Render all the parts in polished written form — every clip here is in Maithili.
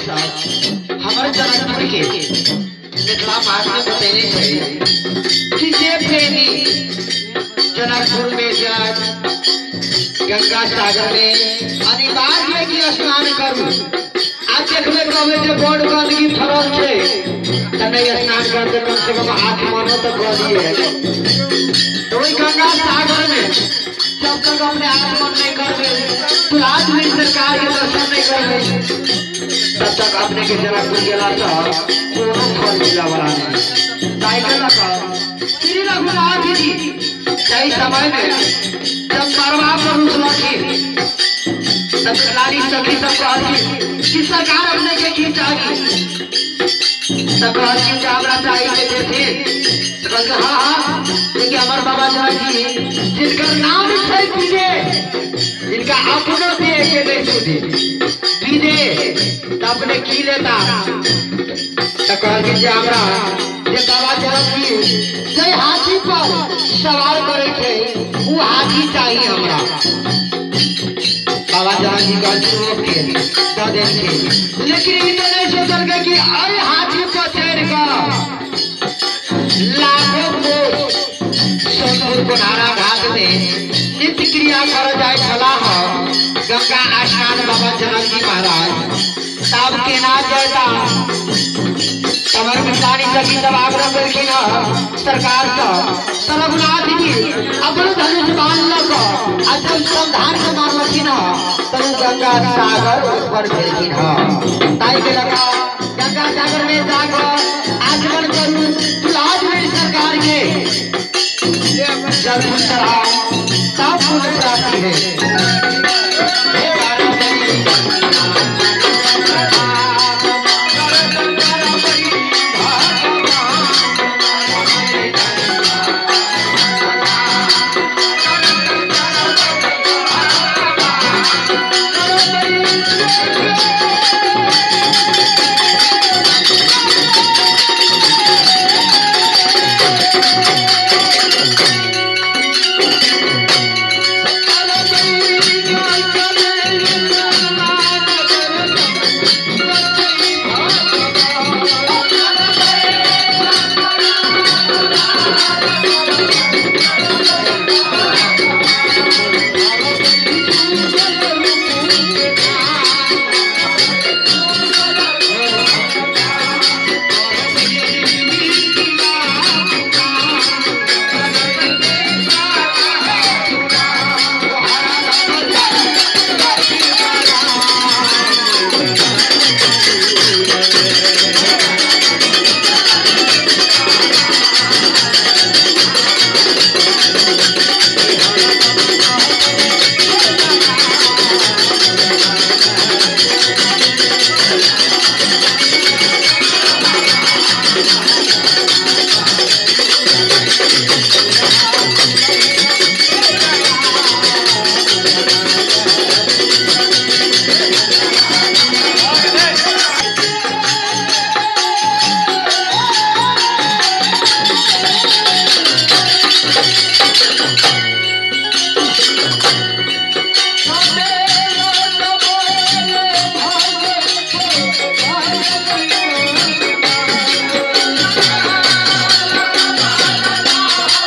हमारे जनकपुर के मिथिला महात्मा बतैने थे कि जे प्रेमी जनकपुर में जाए गंगा सागर में अनिवार्य की स्नान करू। आज देखबे कहबे जे बड़ गंदगी फरल छै त नहीं स्नान करते कम से कम हाथ मानो तो कह दिए। तो वही गंगा सागर में जब तक अपने आत्मन नहीं करबे तो आज भी सरकार के दर्शन नहीं करबे तब तक अपने के जनकपुर गेला से कोनो फल मिला वाला नहीं। ताई के लगा श्री रघुनाथ जी सही समय में जब मरवा पर उठलखिन तब लाली सखी सब कहलखिन कि सरकार अपने के की चाही। तब कहलखिन कि हमरा चाही के देथिन। तो कहलखिन हाँ हाँ, देखिए हमारे बाबा जनक जी जिनका नाम छै विजय, जिनका अपनो देह के नहीं सुधे विजय तो अपने की लेता। तो कहलखिन जे हमरा जे बाबा जनक जी जे हाथी पर सवार करे छै वो हाथी चाहिए हमरा। बाबा जनक जी कहलखिन ओके दऽ देलखिन। लेकिन ई तो नहीं सोचलकै कि अरे हाथी पर चढ़ि कऽ लाखों कोस सोनपुर कोनारा घाट में नित्य क्रिया कर जाए छलाह गंगा स्नान बाबा जनक जी महाराज। तब केना जाता तमर मिथिलानी सखी सब आग्रह केलखिन सरकार से। तो रघुनाथ जी अपन धनुष बाण लऽ कऽ आ जब संधान के मारलखिन तब गंगा सागर उत्पन्न भेलखिन। ताहि के लऽ कऽ गंगा सागर में जाकऽ आचमन करू तुलाज में सरकार के जल चढ़ाओ तब पुण्य प्राप्ति है। Thank you.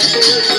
Thank you.